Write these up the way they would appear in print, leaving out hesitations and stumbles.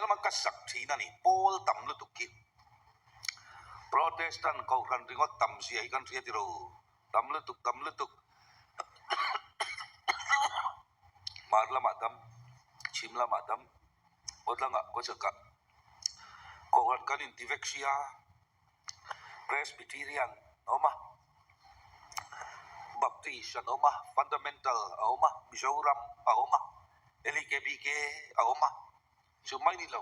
Lehlamah ka sak thin a ni, pawl tam lutuk khi. Protestant kohhran ringawt tam zia hi kan hria tiro, tam lutuk, tam lutuk. Hmar lamah tam, chhim lamah tam, kawtlangah kawchhakah kohhran kan inti vek sia. Presbyterian a awm a, Baptist an awm a, Fundamental a awm a, Mizoram a awm a, LEKBK a awm a, chu mai ni lo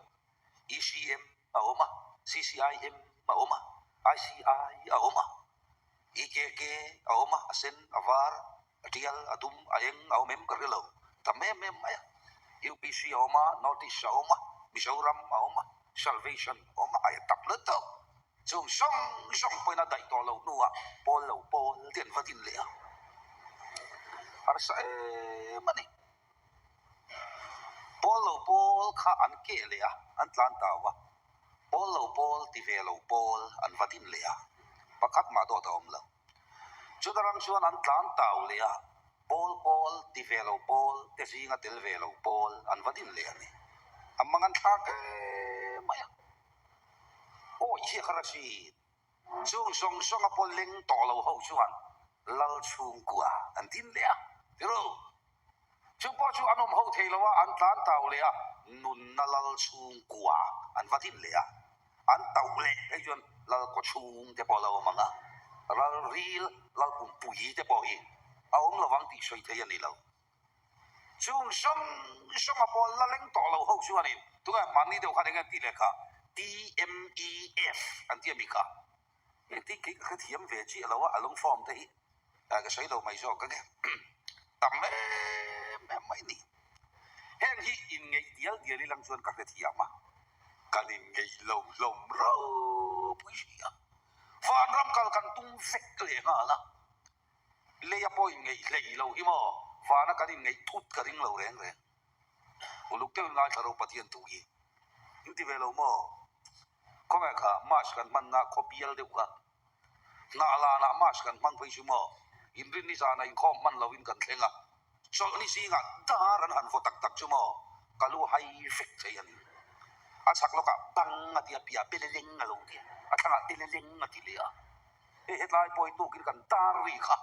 ECM a awm a, CCIM a awm a, ICI a awm a, EKK a awm a, a sen, a var, a tial, a dum, a eng a awm em ka hre lo, tam em em mai a. UPC a awm a, North East a awm a, Mizoram a awm a, Salvation a awm a, a tam lutuk. Chung zawng zawng pawhin a daih tawh lo hnuah pawl lo pawl te an va din leh a, harsa em a ni. Pawl lo pawl kha an keh leh a, an tlan tau a, pawl lo pawl ti ve lo pawl an va din leh a, pakhat mah dawt a awm lo. Chuta ram chuan an tlan tau leh a, pawl pawl ti ve lo pawl te zinga tel ve lo pawl an va din leh a ni. A mang an thlak em mai a. Awi hi a kha ra thin. Chung zawng zawnga pawh leng tawh lo ho chuan lal chhungkua an din leh a, tiro. Chu pawh chu an awm ho thei lo a, an tlan tau leh a, nunna lal chhungkua an va din leh a. An tauh leh phei chuan lal kawchhung te pawh a lo awm ang a, ral ril lal pumpui te pawh hi a awm lo vang tih sawi thei a ni lo. Chung zawng zawnga pawh la leng tawh lo ho chuanin tunge hmanni deuh khan eng nge an tih leh kha TMEF an ti a mi kha. Engtin kei ka hrethiam ve chiah lo a, a lung form te hi ka sawi lo mai zawk ang e. Tam em em mai ni. Heng hi inngeih dial dial ilang chuan ka hrethiam a, kan inngeih lo hlawm ropui si a. Vanram kal kan tum vek leh nghal a, leia pawh inngeih hlei lo hi maw vana kan inngeih thut ka ring lo reng reng. Uluk deuhin ngaithla ro Pathian thu hi in ti ve lo maw? Khawngaih kha mass kan hmanna khaw bial deuh kha hnah lanah mass kan hmang phei chu maw? Inrinni zanah inkhawm hman loin kan thleng a, chawlhni zingah dar an han vaw tak tak chu maw? Ka lu hai vek thei a ni. A chhak lawkah bang a ti a, piah beleleng a lo ti a, a thlangah teleleng a ti leh a. Hei hetlai pawh hi tukin kan tar ri kha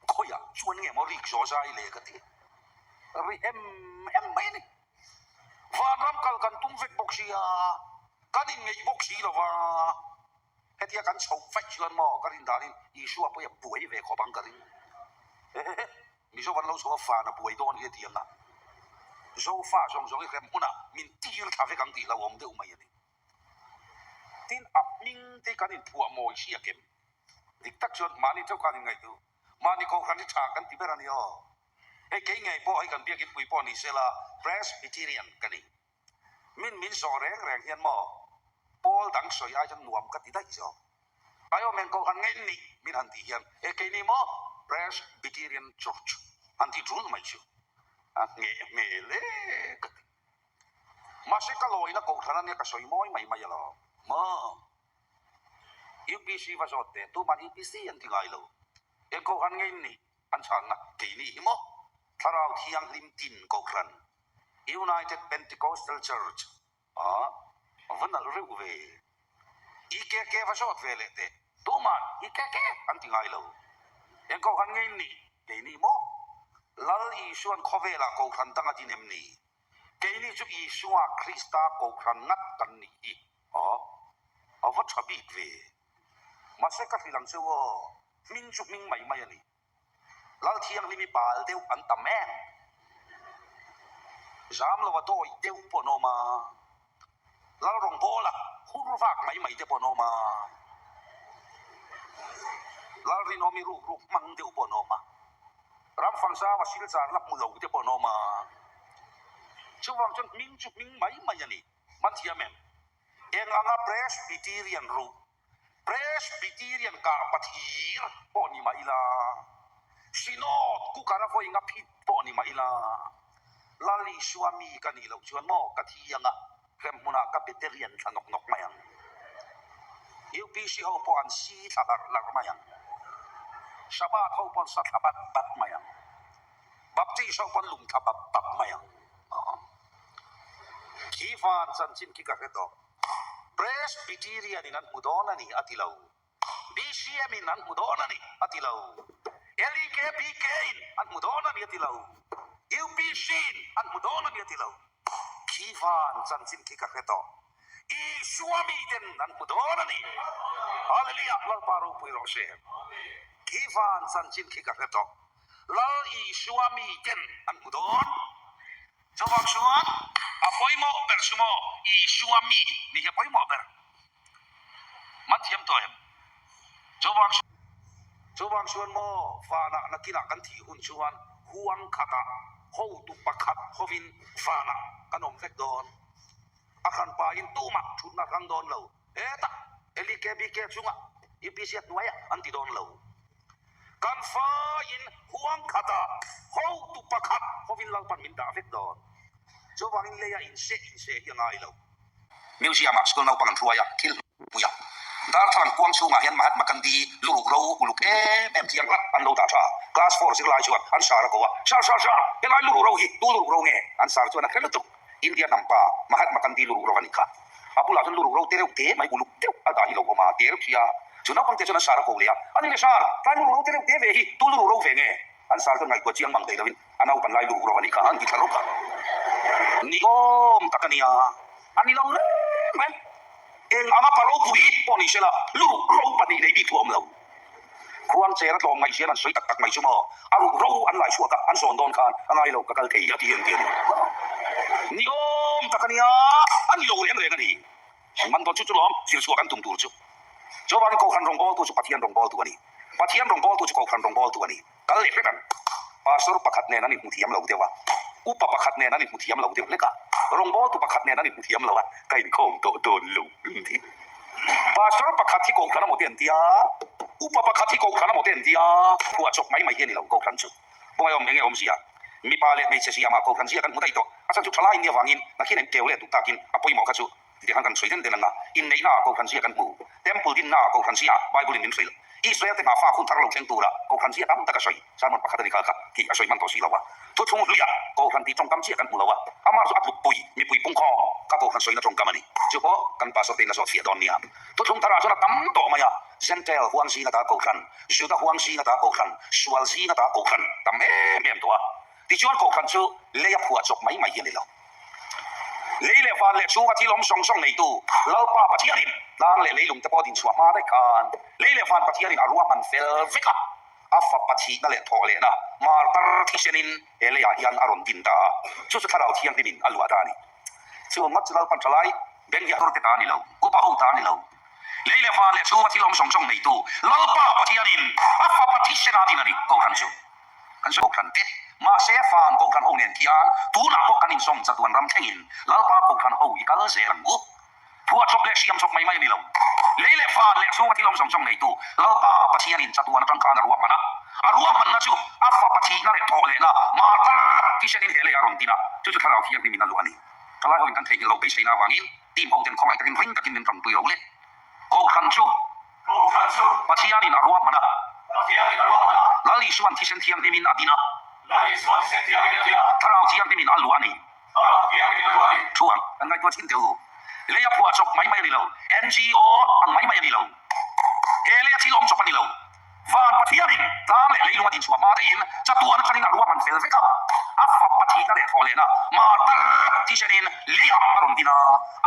khawiah chuan nge maw rik zawh zai le ka ti. Ri hem hem mai a ni. Vanram kal kan tum vek bawk sia, kan inngeih bawk si lo va. Hetia kan chhoh vaih chuan maw ka rin danin Isua pawh hi a buai ve khawp ang ka ring. Hehehe, Mizo kan lo chho a fan a buai dawn hi a ti ang a. Zofa zawng zawng hi hrem hmunah min tir thla vek ang tih hlauhawm deuh mai a ni. Tin, a hming te kan inphuah mawi hriak em? Dik tak chuan mahni theuh khan inngaihtu, mahni kohhran hi tha kan ti ber a ni aw. Hei kei ngei pawh hei kan biakin pui pawh ni sela Presbyterian ka ni. Min min zawh reng reng hian maw pawl dang sawi ai chuan nuam ka ti daih zawk. Aiawm eng kohhran ngei nih min han tih hian he kei ni maw Presbyterian Church han ti tul mai chu a ngheh hmel e ka ti. Mahse ka lawina kohhran ania ka sawi mawi mai mai alawm maw. UPC va zawt teh tuman UPC an ti ngai lo. Eng kohhran ngei nih an chhanna keini hi maw Thlarau Thianghlim tin kohhran United Pentecostal Church ah a va nalh reuh ve. EKK va zawt ve leh teh tuman EKK an ti ngai lo. Eng kohhran ngei nih keini maw Lal Isuan khawvelah kohhran dang a din em ni? Keini chu Isua Krista kohhran ngat kan nih hi a a va tha bik ve. Mahse ka hrilh ang che aw, hming chu hming mai mai a ni. Lal Thianghlimi bal deuh an tam em? Zam lo a dawi deuh pawh an awm a, Lal rawngbawla hur vak mai mai te pawh an awm a, Lal rinawmi ruk ruk hmang deuh pawh an awm a, ram fangzau a silchar la hmu lo te pawh an awm a. Chuvang chuan hming chu hming mai mai a ni. Man thiam em? Eng anga Presbyterian ruh, Presbyterian kah pathir pawh ni mah ila, Synod cooker a vawi nga phit pawh ni mah ila, Lal Isua mi ka nih loh chuan maw ka thi anga hrem hmunah ka Beterian thla nawk nawk mai ang. UPC ho pawh an si thla hlarh hlarh mai ang. Shabbat ho pawh an sa thla bat bat mai ang. Baptist ho pawh an lung thla bap bap mai ang. Khi van chanchin khi ka hre tawh. Presbyterian in an hmu dawn a ni a ti lo. BCM in an hmu dawn a ni a ti lo. LEKBK in an hmu dawn a ni a ti lo. UPC in an hmu dawn a ni a ti lo. Khi van chanchin khi ka hre tawh. Isua miten an hmu dawn a ni. Hallelujah! Lalpa ropui rawh se. Khi van chanchin khi ka hre tawh. Lal Isua miten an hmu dawn. Chuvang chuan a pawimawh ber chu maw Isua mi ni hi a pawimawh ber. Man thiam tawh em? Chuvang chuvang chuan maw vanah nakinah kan thih hun chuan huang khatah hotu pakhat hovin vanah kan awm vek dawn. A hranpain tumah thutna hrang dawn lo. Hetah LEKBK chungah UPC a hnuaiah an ti dawn lo. Kan faiin huang khatah hotu pakhat hovin Lalpan min dah vek dawn. Chuvangin leia inseh inseh hi a ngai lo. Museum-ah school naupang an hruai a, thil hmuhpui a. Darthlalang kuang chhungah hian Mahatma Gandhi luruk ro uluk em em thiang hlak an lo dah tha. Class four zirlai chuan an sar a ko a, Sir, sir, sir, helai luruk ro hi tu luruk ro nge? An sar chuan a hre lutuk. India hnam pa Mahatma Gandhi luruk ro a nih kha. A bulah chuan luruk ro te reuh te mai uluk deuh a dah hi lo awm a, te reuh sia. Chu naupang te chuan an sar a ko leh a, Ani le sar, tlai luruk ro te reuh te ve hi tu luruk ro ve nge? An sar chuan ngaihtuah chiang mang thei loin a naupan lai luruk ro a nih kha an ti thla rawk a. Ni awm tak a nia, a ni lo reng reng. Eng anga pa ropui pawh ni sela luruk ro pahnih nei bik thu a awm lo. Khuang cher a tlawm ngaih hian an sawi tak tak mai chu maw? A ruk ro an lai chhuak a, an zawn dawn khan a ngai lo ka kal thei a ti em ti a ni. Ni awm tak a nia, a ni lo reng reng a ni. An man dawn chu chu lawm, zir chhuak an tum tur chu. Chuvangin Kohhran rawngbawltu chu Pathian rawngbawltu a ni. Pathian rawngbawltu chu Kohhran rawngbawltu a ni. Kal leh hlek ang. Pastor pakhat nen an inhmu thiam lo deuh a, upa pakhat nen an inhmu thiam lo deuh hlek a, rawngbawltu pakhat nen an inhmu thiam lo a, ka inkhawm tawh dawn lo an ti. Pastor pakhat hi Kohhran amaw te an ti a, upa pakhat hi Kohhran amaw te an ti a, phuah chawp mai mai hi a ni lo Kohhran chu. Kawngei awm enge awmzia? Mipa leh hmeichhe siamah Kohhran zia kan hmu daih tawh. A chhan chu thalai nia vangin nakhin eng teu leh duh takin a pawimawh kha chu Tih khan kan sawi den den ang a, inneihnaah Kohhran zia kan hmu, Temple dinnaah Kohhran zia Bible in min hrilh, Israel te nghahfa hun thar lo thleng tura Kohhran zia tam tak a sawi, sermon pakhat a ni kha kha tih a sawi hman tawh si lo a, thuthlung hluiah Kohhran tih tawngkam chiah kan hmu lo a, amah chu a tlukpui mipui pungkhawm kha Kohhran sawina tawngkam a ni. Chu pawh kan pastor te in a zawt fiah dawn nia. Thuthlung tharah chuan a tam tawh mai a, Gentile huang zinga ta Kohhran, Juda huang zinga ta Kohhran, sual zinga ta Kohhran tam em em tawh a. Tichuan Kohhran chu lei a phuah chawp mai mai hi a ni lo. Lei leh van leh chhunga thil awm zawng zawng neitu Lalpa Pathianin tlang leh leilung te pawh dinchhuah hma daih khan lei leh van Pathianin a ruahman fel vek a, a fapa thihna leh thawh lehna martar thisenin he leiah hian a rawn din ta a, chu chu Thlarau Thianghlimin a luah ta a ni. Chu ngawt chu Lalpan thalai beng hi a tur te ta a ni lo, upa ho ta a ni lo. Lei leh van leh chhunga thil awm zawng zawng neitu Lalpa Pathianin a fapa thisena din a ni, Kohhran chu. Kan sawi Kohhran te, mahse fan Kohhran ho nen khian tunah pawh kan inzawm chatuan ram thlengin Lalpa Kohhran ho i kal zel ang u. Phuahchawp leh siamchawp mai mai a ni lo. Lei leh fan leh chhunga thil awm zawng zawng neitu Lalpa Pathianin chatuan atang khan a ruahman a. A ruahmanna chu a fapa thihna leh thawh lehna martar thisenin he lei a rawn din a, chu chu Thlarau Thianghlimin a luah a ni. Thalai hoin kan theihnghilh loh beiseina avangin team ho ten khawngaih takin ring takin min tanpui lo le. Kohhran chu Pathianin a ruahman a. Lal Isuan thisen thianghlimin a din a. Thlarau thianghlimin a luah a ni. Thu ang kan ngaihtuah chin teh u. Lei a phuah chawp mai mai a ni lo. NGO ang mai mai a ni lo. He lei a thil awm chawp a ni lo. Van Pathianin tlang leh leilung a dinchhuah hma daihin chatuan atangin a ruahman fel vek a, a fapa thihna leh thawh lehna martar thisenin leiah a rawn din a,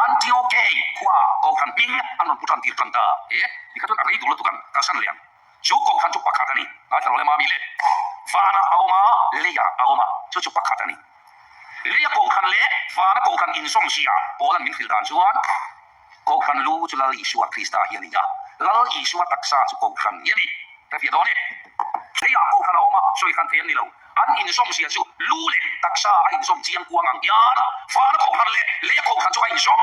Antiochei khua Kohhran hming an rawn pu tan tir tan ta. He ti kha chuan a rei duh lutuk ang, kalsan leh ang. Chu Kohhran chu pakhat a ni. Ngaithla rawh le mami le. Vanah a awm a, leiah a awm a, chu chu pakhat a ni. Leia Kohhran leh vana Kohhran inzawm zia Paula'n min hrilh dan chuan, Kohhran lu chu Lal Isua Krista hi a ni a, Lal Isua taksa chu Kohhran hi a ni. Ka fiah dawn e. Leiah Kohhran a awm a, sawi hran thei an ni lo. An inzawm zia chu lu leh taksa a inzawm chiang kuang ang hian vana Kohhran leh leia Kohhran chu a inzawm.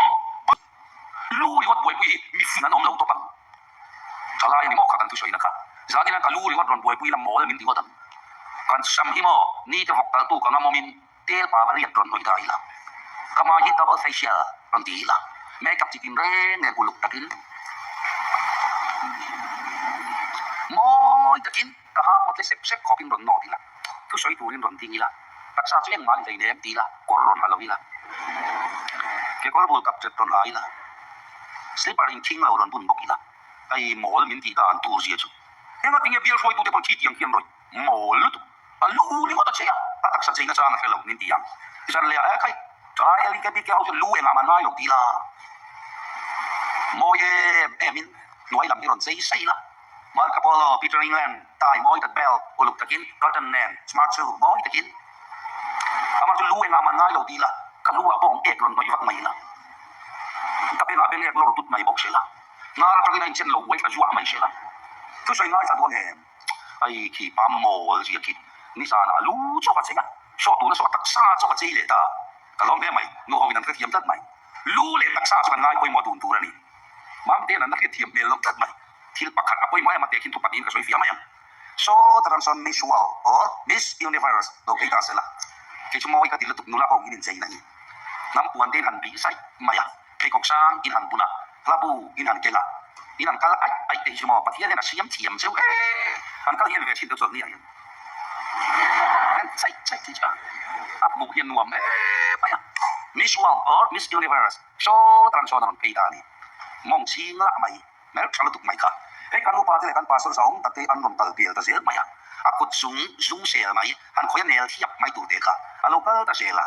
Lu ringawt buaipui hi mifing an awm lo tawp ang. Thalai a ni maw kha kan thusawina kha. Zanin hian ka lu ringawt rawn buaipui la mawl min ti ngawt ang. Kan sam hi maw nite vawk taltu ka ngamawmin Tel pa va riat rawn hnawih ta ila, ka hma hi double facial rawn ti ila, makeup chi tin reng nen uluk takin mawi takin ka ha pawh tle sep sep khawpin rawn nawt ila, thusawi turin rawn ding ila, taksa chu engmah ni hleinem ti ila, kawr rawn ha lo ila. Kekawr bul kap chet rawn ha ila, slipper in khing lo rawn bun bawk ila, hei mawl min tih dan tur zia chu. Engah tinge bial hruaitute pawh khi tiang hian rawih mawl lutuk a lu ringawt a chei a, a taksa chei nachang a hre lo min ti ang. Zan leh ah e khai, tlai LKBK ho chuan lu engah mah ngai lo ti la, mawi em em in hnuai lam hi rawn chei sei la. Marco Polo, Peter England, tie mawi tak belt uluk takin curtain nen smart shoe mawi takin amah chu lu engah mah ngai lo ti la, ka lu ah pawh ek rawn hnawih vak mai la, ka bengah beng ek lawr tut mai bawk se la, hnar atangin a inchen lo uai thla zuah mai se la, thusawi ngaithla duang em? Ai khi pa mawl zia khi nizanah lu chawk a chei a, saw tuna saw taksa chawk a chei leh ta, ka lawm hle mai, nu ho in an hrethiam tlat mai, lu leh taksa chu kan ngai pawimawh dun tur a ni, Mamte'n an la hrethiam hmel lo tlat mai. Thil pakhat a pawimawh em a teh khin thu pahnihin ka sawi fiah mai ang. Saw tarang sawn Miss World or Miss Universe lo phei ta sela, kei chu mawi ka ti lutuk nula ho in inchei na hi. Hnam puan te in han bih saih mai a, pheikhawk sang in han bun a, hlabu in han keng a, in han kal aih aih te hi chu maw Pathian hian a siam thiam cheu e, han kal hian ve thin deuh chawlh ni ah hian han chaih chaih thei chu a, a hmuh hian nuam em mai a. Miss World or Miss Universe saw tarang sawn a rawn phei ta a ni. Mawng chhing lah mai. Hmel tha lutuk mai kha. Hei kan upa te leh kan pastor zahawm tak te an rawn kal pial ta zel mai a, a kut zung zung sel mai, han khawih a nel thiap mai tur te kha a lo kal ta zel a.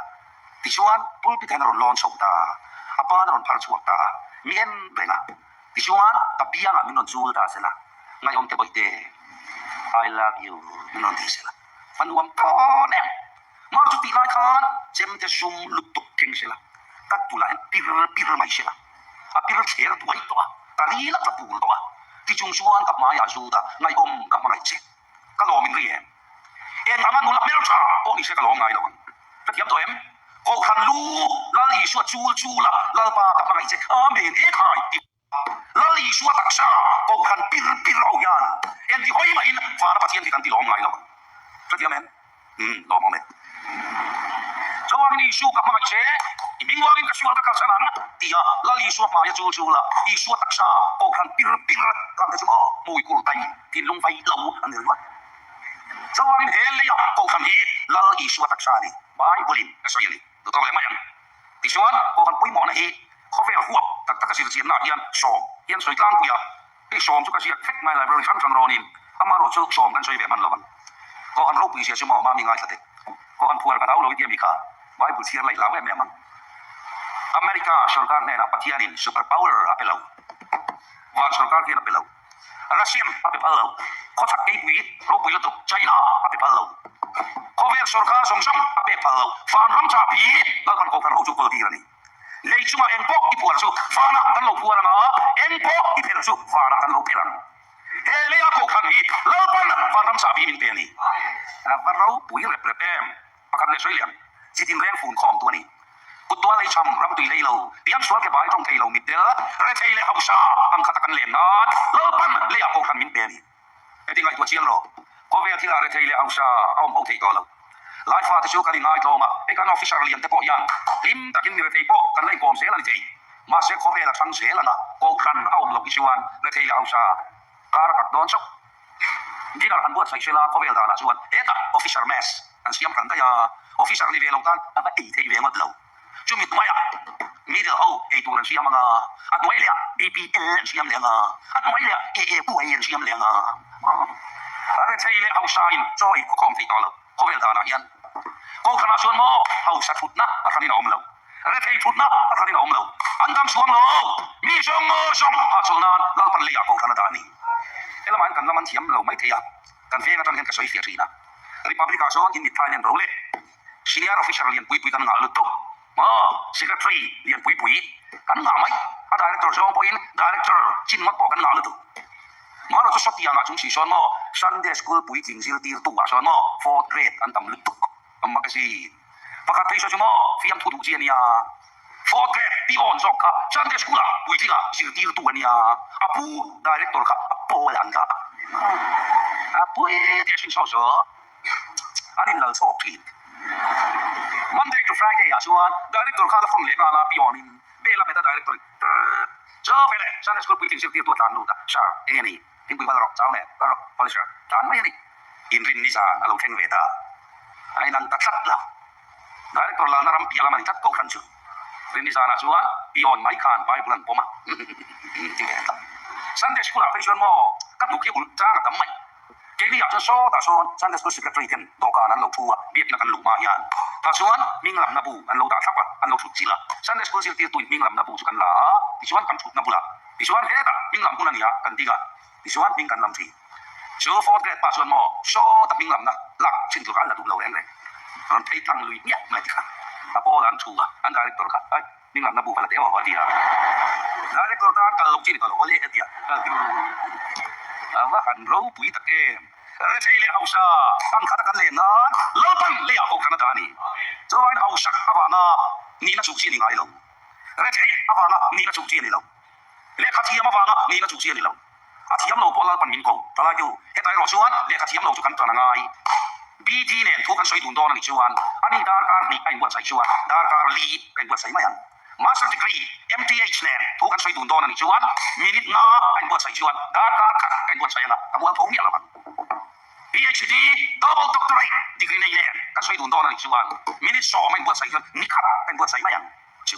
Tichuan pulpit hian a rawn lawn chho ta a, a pan a rawn phar chhuak ta a, mi en reng a. Tichuan ka biangah min rawn chul ta zel a, Ngaihawm te bawihte, I love you min rawn ti zel a, a nuam tawn em. Mar chu tih lai khan chemte zum lutuk keng sela, ka tulah hian pir pir mai sela, a pir thler duai tawh a, ka ril a tla pur tawh a, tichung chuan ka hmaiah zut a, ngaihawm ka hmangaih che, ka lawm in ri em? Eng anga nula hmeltha pawh ni se ka lawm ngai lo ang, ka thiam tawh em? Kohhran lu Lal Isua chul chul a, Lalpa ka hmangaih che, Amen, e khai ti. Lal Isua taksa kohhran pir pir ho hian engti hawi mahin vana Pathian hi kan ti lawm ngai lo ang. Hrethiam em? Umm, lawmawm e. Chuvangin Isu ka hmangaih che, i hming vangin ka sual ka kalsan ang, tia Lal Isua hmaia chul chul a, Isua taksa kohhran pir pir kan te chu maw hmui kur tai thinlung vai lo an ni ringawt. Chuvangin he leia kohhran hi Lal Isua taksa a ni, Bible-in a sawi a ni. Duh tawk leh mai ang. Tichuan, kohhran pawimawhna hi khawvel huap tak taka zirchiannaah hian sawm hi an sawi tlangpui a, hei sawm chu ka ziak vek mai library hrang hrang rawnin amaherawh chu sawm kan sawi ve hman lo ang. Kohhran ropui zia chu maw mami ngaithla teh. Kohhran phuar ka hlau lo i ti a mi kha Bible chhiar laih hlau em em ang. America sorkar hnenah Pathianin super power a pe lo. Van sorkar hian a pe lo. Russian a pe phal lo. Khawchhak keipui ropui lutuk China a pe phal lo. Khawvel sorkar zawng zawng a pek phal lo. Vanram chahpi Lalpan Kohhran ho chu kawl tir a ni. Lei chungah eng pawh i phuar chu vanah kan lo phuar ang a, eng pawh i phelh chu vanah kan lo phelh ang. He leia Kohhran hi Lalpan vanram chahpi min pe a ni. A va ropui rep rep em! Pakhat leh sawi lian, chi tinreng fun khawm tu a ni. Kuttual lei cham, ram tui hlei lo, piangsual ke bai tawng thei lo mitdel, rethei leh hausa ang khata kan len nan Lalpan leiah kohhran min pe a ni. Heti ngaihtuah chiang rawh, khawvel thilah rethei leh hausa a awm ho thei tawh lo. Laifa te chu kan inngaitlawm a, hei kan officer lian te pawh hian hlim takin mi rethei pawh kan la inkawm zel a ni thei. Mahse khawvel a thang zel anga kohhran a awm loh hi chuan rethei leh hausa kar a kak dawn chauh. Dinner han buatsaih sela khawvel danah chuan hetah officer mess an siam hran daih a, officer ni ve lo tan a va ei thei ve ngawt lo. Chumi hnuaiah middle ho ei tur an siam ang a, a hnuai lehah BPL an siam leh ang a, a hnuai lehah AAY an siam leh ang a. A rethei leh hausain chaw ei khawkhawm thei tawh lo khawvel danah hian Kohhranah chuan maw hausa thutna a hranin a awm lo, rethei thutna a hranin a awm lo, an dam chhuang lo, mi zawng zawng hahchawlh nan Lalpan leiah Kohhran a dah a ni. Helamah hian kan lam an thiam lo mai thei a, kan veng atang hian ka sawi fiah thin a. Republic ah chuan in mitthla hian ro leh senior officer lian pui pui kan ngah lutuk maw, secretary lian pui pui kan ngah mai, a director zawng pawhin director chin ngawt pawh kan ngah lutuk. Mahlo chu sawtiang ah chung si sawn maw Sunday school puitling zirtirtu ah sawn maw fourth grade an tam lutuk ang mak asi. Pakhat phei saw chu maw fiamthu duh chi ania, fourth grade peon zawk kha Sunday school ah puitling ah zirtirtu ania, a pu director kha a pawl ang kha a pui tih a hrin saw saw an inlal chhawk thin. Monday to Friday ah chuan director kha a la phone leh nghal a peon in bell a hmet a director in Chaw ve le, Sunday school puitling zirtirtu a tlan lut a, Sir, eng nge ni? Thingpui va la rawh, chau nen, la rawh, Polisher, tlan mai a ni. Inrin ni zan a lo thleng ve ta. A inang ta tlat lo. Director lalna ram piah lam a ni tlat kohhran chu. Rinni zanah chuan i awn mai khan Bible an pawm a ti ve ta. Sunday school ah phei chuan maw ka hnuk hi ulh chang a tam mai. Keini ah chuan sawtah sawn Sunday school secretary ten dawhkan an lo thu a, biakna kan luh hma hian tah chuan hming lamna bu an lo dah thlap a, an lo thut chilh a. Sunday school zirtirtuin hming lamna bu chu kan la a, tichuan kan thutna bulah tichuan hetah hming lam hun a nia kan ding a, tichuan hming kan lam thin. Chu fourth grade pa chuan maw sawta hming lamna lak chin tur kha an la duh lo reng reng. Rawn phei tlang lui hmiah mai ti kha a pawl an thu a, an director kha ai hming lamna bu va la teh aw a ti a. Director tan kal lo chi ni tawh lo awle a ti a, kal ti a va han ropui tak em. Rethei leh hausa ang khat a kan len nan Lalpan leiah pawh kan a dah a ni. Chuvangin hausak avanga nihna chuh chi a ni ngai lo. Rethei avanga nihna chuh chi a ni lo. Lehkha thiam avanga nihna chuh chi a ni lo. A thiam lo pawh Lalpan min ko. Talai deuh, hetah erawh chuan lehkha thiam lo chu kan tan a ngai. BD nen thu kan sawi dun dawn a nih chuan ani darkar hnih a inbuatsaih chuan darkar li ka inbuatsaih mai ang. Master degree, MTH, nen thu kan sawi dun dawn a nih chuan minute nga a inbuatsaih chuan darkar khat ka inbuatsaih ang a, ka mual tho miah lo ang. PhD, double doctorate, degree nei nen kan sawi dun dawn a nih chuan minute sawm a inbuatsaih chuan ni khat ka inbuatsaih mai ang chu.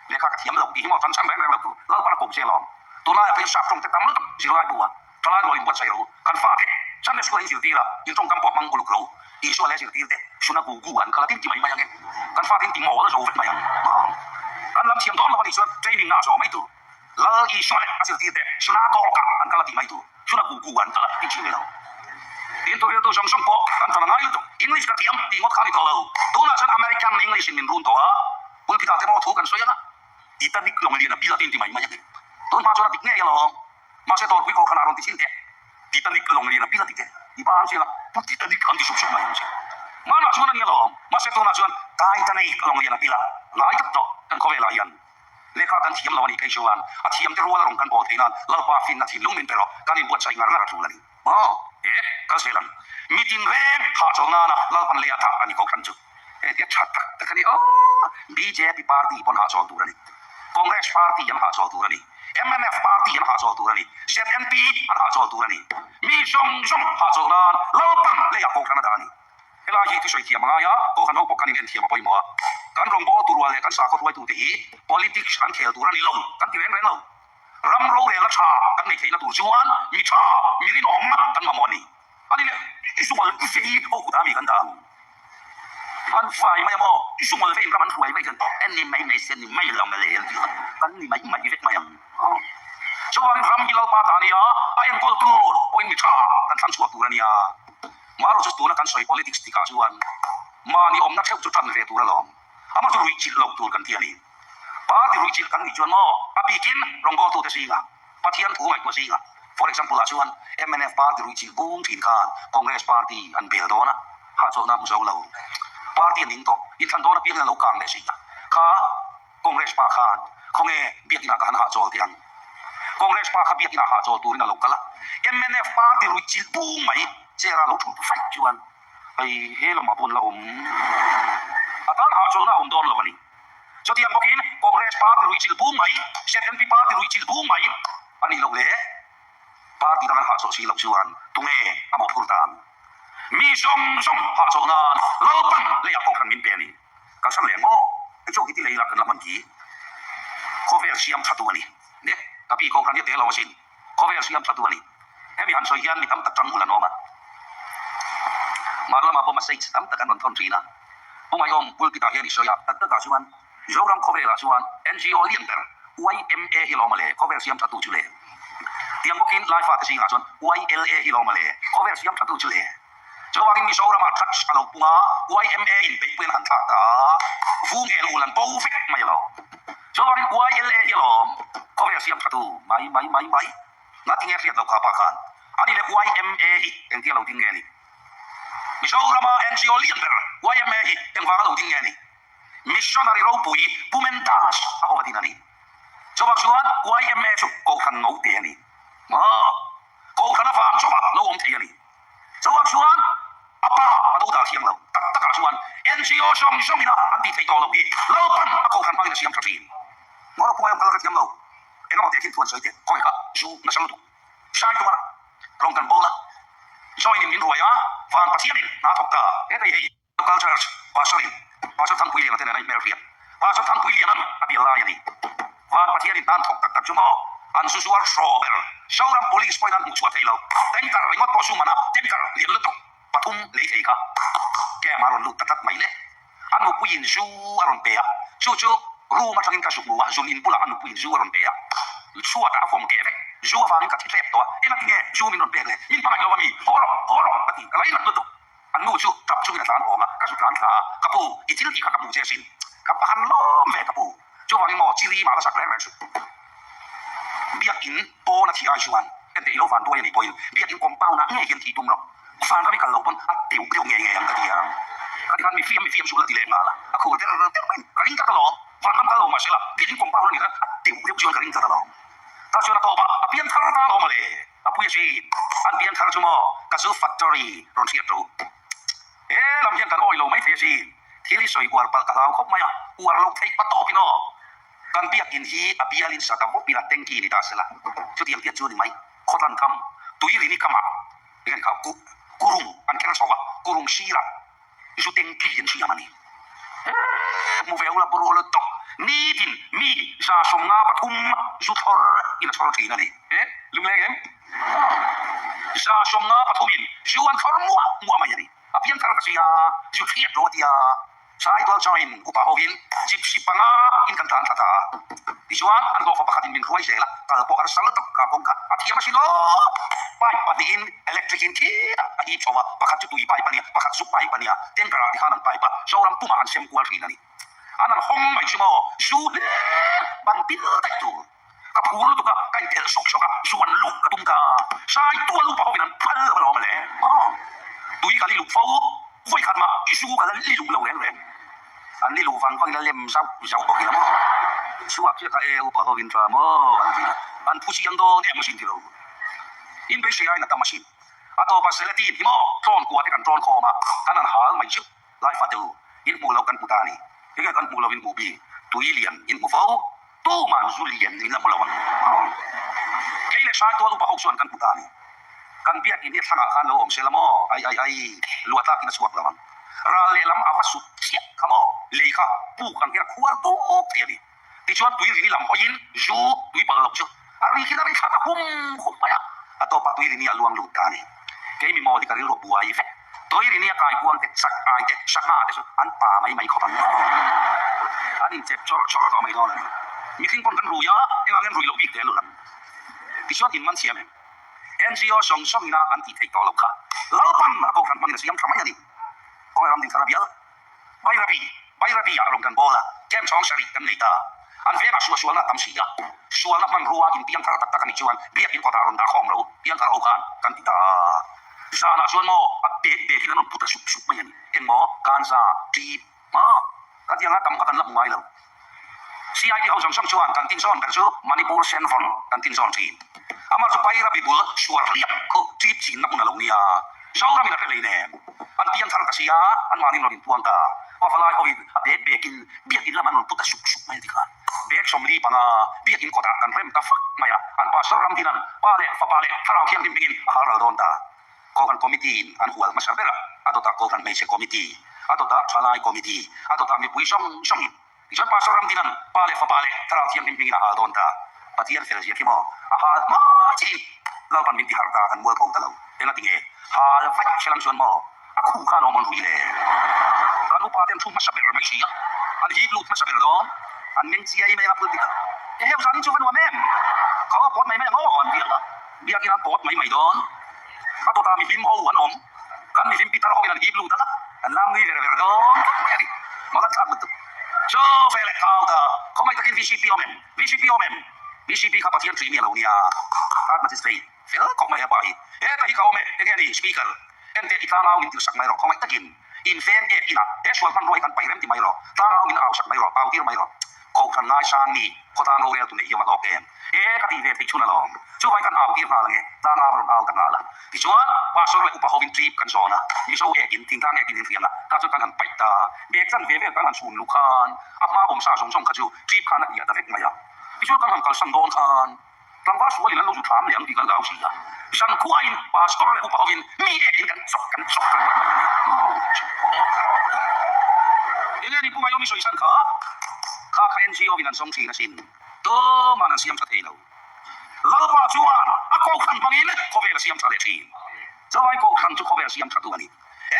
Lehkha ka thiam lo tih hi maw chan chhan reng reng lo tur Lalpan a ko che alawm. Tunlaiah pawhin sap tawng te tam lutuk zirlai bu a thalai rual inbuatsaih ro kan fate Sunday school ah in zirtir a in tawngkam pawh hmang uluk lo Isua leh zirtir te sunagugu an kal a tin ti mai mai ang e. Kan fate in ti mawl a zo vek mai ang. Kan lam thiam dawn lo a nih chuan training na a zawh mai tur Lal Isua leh a zirtir te sunagogue ah an kal a ti mai tur sunagugu an kal a ti thin lo. Tin thuhriltu zawng zawng pawh kan tan a ngai lutuk English ka thiam tih ngawt kha a ni tawh lo. Tunah chuan American English in min run tawh a. Pulpit ah te maw thu kan sawi ang a, Titanic lawng lian a bil a tin ti mai mai a ni. Tun hma chuan a dik ngei alawm. Mahse dawrpui kawr khan a rawn ti thin teh. Titanic lawng lian a bil a ti teh. I pa ang chiang a, Pu Titanic an ti sup sup mai ang che. Hmanah chuan a ni alawm. Mahse tunah chuan Titanic lawng lian a bil a ngai tak tawh kan khawvelah hian. Lehkha kan thiam lo a nih phei chuan a thiam te rual a rawn kan bawl theih nan Lalpa finna thinlung min pe rawh. Kan inbuatsaih ngar ngar a tul a ni. Aw, e, kal zel ang. Mitin reng hahchawl nana Lalpan lei a thah a ni ko khan chu. Hei hi a tha tak tak a ni. Aw, bjp party pawn hahchawl tur a ni. Congress party an hahchawl tur a ni. Mnf party an hahchawl tur a ni. ZNP an hahchawl tur a ni. Mi zawng zawng hahchawl nan Lalpan lei ah kohhran a dah a ni. Helai hi thusawi thiam a ngai a, kohhran ho pawh kan in enthiam a pawimawh a. Kan rawngbâwl tur rual leh kan sakhaw hruaitute hi politics an khel tur a ni lo, kan ti reng reng lo. Ram rorelna tha kan neih theihna tur chuan mi tha, mi rinawm kan mamawh a ni. A ni le, i zungal vei ho kutah mi kan dah ang. An fai mai a maw? I zungal veiin ram an hruai mai chuan en ni mai mai se ni mai lo le an ti a, kan ni mai mai vek mai ang. Chuvangin ram hi Lalpa ta a nia, a enkawl tur pawhin mi tha kan thlang chhuak tur a nia. Marawh chu tuna kan sawi politics tikah chuan mahni awmna theuh chu tan ve tur alawm. Amah chu ruihchilh loh tur kan ti a ni. Party ruihchilh kan nih chuan maw a bikin rawngbawltute zingah, Pathian thu ngaihtuah zingah, for example ah chuan mnf party ruihchilh bung thin khan Congress party an bel dawn a, hahchawlhna a hmu zo lo. Party a ning tawh, inthlan dawn apiangin a lo kang leh si a, kha Congress pa khan khawnge biakinah ka han hahchawl teh ang. Congress pa kha biakinah hahchawl turin a lo kal a, mnf party ruihchilh bung mai chair a lo thut faih chuan hei he lamah pawh an la awm. A tan hahchawlhna a awm dawn lo a ni. Chutiang bawkin Congress party ruihchilh bung mai, ZNP party ruihchilh bung mai a nih loh leh party dang an hahchawlh si loh chuan tunge a mawhphur ta ang? Mi zawng zawng hahchawlh nan Lalpan leiah pawh khan min pe a ni. Kalsan leh maw? Hei chu hiti lei lah kan la hman khi. Khawvel siam tha tu a ni. Ne, ka pi kohhran hi a tel lo asin. Khawvel siam tha tu a ni. Hemi han sawi hian mi tam tak tang hul an awm a. Mar lamah pawh message tam tak an rawn thawn thin a. Pu Ngaiawm pulpit ah hian i sawi a, tak takah chuan Zoram khawvelah chuan NGO lian ber YMA hi lawm a le, khawvel siam tha tu chu le. Tiang bawkin Laifa te zingah chuan YLA hi lawm a le, khawvel siam tha tu chu le. Chuvangin Mizoramah drugs a lo pung a, YMA in beihpui an han thlak ta a, vung el ul an bo vek mai alawm. Chuvangin YLA hi alawm khawvel siam tha tu mai mai mai mai. Ngatinge hriat lo kha pa khan a ni le YMA hi engtia lo ding nge ni? Mizorama NGO lian ber YMA hi engvanga lo ding nge ni? Missionary ropui Pu Mendas a awm a din a ni. Chuvang chuan YMA chu Kohhran ngo te a ni. Maw? Kohhran avang chawpa lo awm thei a ni. Chuvang chuan a pa a do dal thiang lo. Tak takah chuan NGO zawng zawngin a an tih theih tawh loh hi Lalpan a Kohhran hmangin a siam tha thin. Maw ropui awm kal ka thiam lo. Engemaw teh thin thu an sawi teh. Khawi kha zu nasa lutuk. Sai tumah rawng kan bawl a, join in min ruai a, van Pathianin hna thawk ta. He hei hei Local Church Pastor in Pastor Thangpui Liana te nen a inhmel hriat. Pastor Thangpui Lianan a bial lai a ni. Van Pathianin hnan thawk tak tak chu maw an zu zuar hraw ber. Zoram Police pawhin an hmuhchhuah thei lo. Tanker ringawt pawh sum an a, tanker lian lutuk pathum lei thei kha camp a rawn lut ta tlat mai le. A nupuiin zu a rawn pe a, chu chu room atangin ka zu hmu a, zun in bulah a nupuiin zu a rawn pe a, chhuatah a vawm keh vek. Zu avangin ka thi tlep tawh a, engati nge zu min rawn pek le? Min hmangaih lo a mi? Haw rawh, haw rawh ka ti, ka lainat lutuk. An nu chu tap chungin a tlan awm a, ka zu tlan thla a, ka pu, i thil tih kha ka hmu che asin, ka pahan lawm ve ka pu, chuvangin maw chiri mah la sak reng reng suh. Biakin pawn a thih ai chuan enteh i lo van duai a nih pawhin biakin compound ah ngei hian thih tum rawh, van ram i kal loh pawn a teuh deuh ngei ngei ang ka ti ang. Ka ti khan mi fiam mi fiam suh la ti leh nghal a, a khur der der mai, ka ring tlat alawm, van ram kal lo mahse la biakin compound a nih khan a teuh deuh chuan ka ring tlat alawm. Tah chuan a tawp a, a pian thar ta alawm a le. A pui a si. An pian thar chu maw ka zu factory rawn hriat ru. He lam hian kan awi lo mai thei a si. Thil hi sawi uar palh ka hlau khawp mai a, uar lo theih pa tawp in aw. Kan biakin hi a bialin sa ta vawp ila tanky ni ta sela. Chutiang tiat chu a ni mai. Khawtlan kam, tui rini kamah eng kha kurung an kher chho a, kurung sirah Zu tanky an siam a ni. Hmu ve ula buru lutuk. Nitin mi 53 zu thlawr in a chhawr thin a ni. Lungleng em? 53 in zu an thlawr muah muah mai a ni. A piang thar ka si a, zu thliat rawh a ti a. Saitual chuan upa hovin gypsy panga in kan tlan thla ta a. Tichuan an hlawhfa pakhatin min hruai zel a, kal pawh harsa lutuk ka kawng kha a thiam asin aw. Pipe pahnihin electric in khitah a hip chho a, pakhat chu tui pipe a nia, pakhat zu pipe a nia, tanker ah tikhan an pipe a, Zoram pumah an sem kual thin a ni. An han hawng mai chu maw, zu hle ban pil daih tur. Ka phur lutuk a, ka inphelh sawk sawk a, zu an luk ka tum ta. Saitual upa hovin an phal lo alawm le. Tui ka li luh fo, vawi khat mah i zu ka la li luh lo reng reng. An li luh vang vangin a lem zauh zauh bawk ila maw. Chhuak chiah kha e upa hovin tha maw an ti a, an phu chiang dawn em asin ti lo. In beisei aiin a tam asin. A tawpah Selatin hi maw tlawn kua te kan tlawn khawm a, kan han hal mai chu. Laifa te u, in hmuh loh kan hmu ta a ni. Enge kan hmuh loh in hmuh bik? Tui lian in hmu fo. Tuman zu lian in la hmu lo ang. Kei leh Saitual upa ho chuan kan hmu ta a ni. Kan biakin hi thlangah khan lo awm se la maw? Ai ai ai, luah tlakin a chhuak lo ang. Ral lehlam a va sut chiah kha maw? Lei kha puk ang hian a khuar tawp thei a ni. Tichuan tui rini lam hawiin zu tui pal loh chu a ri khin a ri thla ta hum hum mai a, a tawpah tui rini a luang lut ta a ni. Kei mi mawl hi ka rilru a buai vek. Tui rini a kai kuang te, chak ai te, sangha te chu an pa mai mai khawp ang. An inchep chawrh chawrh tawh mai dawn a ni. Mihring pawn kan rui a, engah ngen rui loh bik te a lut ang. Tichuan in man siam em? NGO zawng zawng ina an tih theih tawh loh kha Lalpan a kohhran hmangin a siam tha mai a ni. Khawngaih ram dingthar a bial. Bairabi, Bairabi ah rawn kan bawl a, camp chhawng sarih kan nei ta. An vengah suah sualna a tam si a, sualna hmanrua inpiangthar tak tak a nih chuan biakin kawtah rawn dah khawm lo, piangthar ho khan kan ti ta. Zanah chuan maw a bek bekin an rawn put a sup sup mai a ni. Eng maw? Kanza, ṭip, maw? Ka ti anga tam kha kan la hmu ngai lo. CID ho zawng zawng chuan kan tinzawn ber chu Manipur Senvawn kan tinzawn thin. Amah chu Bairabi bul suar hliap khu ṭip chinna hmun a lo nia. Zoramin a hre hlei nen. An piang thar ta si a, anmahni rawn inpuang ta. Pavalai hoin a bek bekin biakin lam an rawn put ta sup sup mai a ti khan. Bek 45 biakin kawtah kan rem ta fak mai a, an pastor Ramdinan Pa leh Fapa leh Thlarau Thianghlim hmingin a hal ral dawn ta. Kohhran Committee in an hual hmasa ber a, a dawtah Kohhran Hmeichhe Committee, a dawtah Thalai Committee, a dawtah mipui zawng zawngin. Tichuan Pastor Ramdinan Pa leh Fapa leh Thlarau Thianghlim hmingin a hal dawn ta. Pathian fel zia khi maw a hal hma chiin Lalpan min ti harh ta kan mualpho ta lo. Eng a ti nge? Hal vaih hre lam chuan maw a khu khan awm an rui le? Kan upa te an thu hmasa ber mai si a, an hip lut hmasa ber dawn. An meng chiai mai a pulpit a, Eheu zanin chu va nuam em? Ka aw pawt mai mai ang aw an biak a. Biakin an pawt mai mai dawn. A dawtah mihlim ho an awm. Kan mihlim pitar hoin an hip lut ang a, an lam nui ver ver dawn tlat mai a ni. Mak an thlak lutuk. Chu ve leh thau ta. Khawngaih takin VCP awm em? VCP awm em? VCP kha Pathian ṭih mi a lo nia. Third Magistrate fel khawp mai a pa hi. Heta hi ka awm e, enge ni Speaker? Enteh i tlangau min tirsak mai rawh khawngaih takin. Inveng ek inah he sual hmanrua hi kan paih rem ti mai rawh. Tlangau min au sak mai rawh, au tir mai rawh. Kohhran ngaisang mi khawtlang rorel tu neih hi a va hlawk em? E ka tih ve theih chhun alawm. Chuvai kan au tir nghal ange, tlangau a rawn au ta nghal a. Tichuan, pastor leh upa hovin trip kan zawn a, Mizo ekin, thingtlang ekin in hriang a, ta chuan kan han paih ta. Bag chan ve vel kan han chhun luh khan a hma awm sa zawng zawng kha chu trip khan a hniah ta vek mai a. Tichuan kan han kalsan dawn khan tlangval sualin an lo zu thlam leh ang tih kan hlau si a. Zankhuain pastor leh upa hovin mi ekin kan chawk kan chawk ringawt mai a ni. Enge ni Pu Ngaiomi sawi san kha? Kha kha NGO in an sawng thin asin. Tuman an siam tha thei lo. Lalpa chuan a kohhran hmangin khawvel a siam tha leh thin. Chuvai kohhran chu khawvel siam tha tu a ni.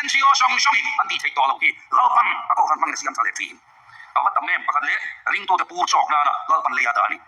NGO zawng zawngin an tih theih tawh loh hi Lalpan a kohhran hmangin a siam tha leh thin. A va tam em pakhat leh ringtute pur chawk nana Lalpan lei a dah a ni.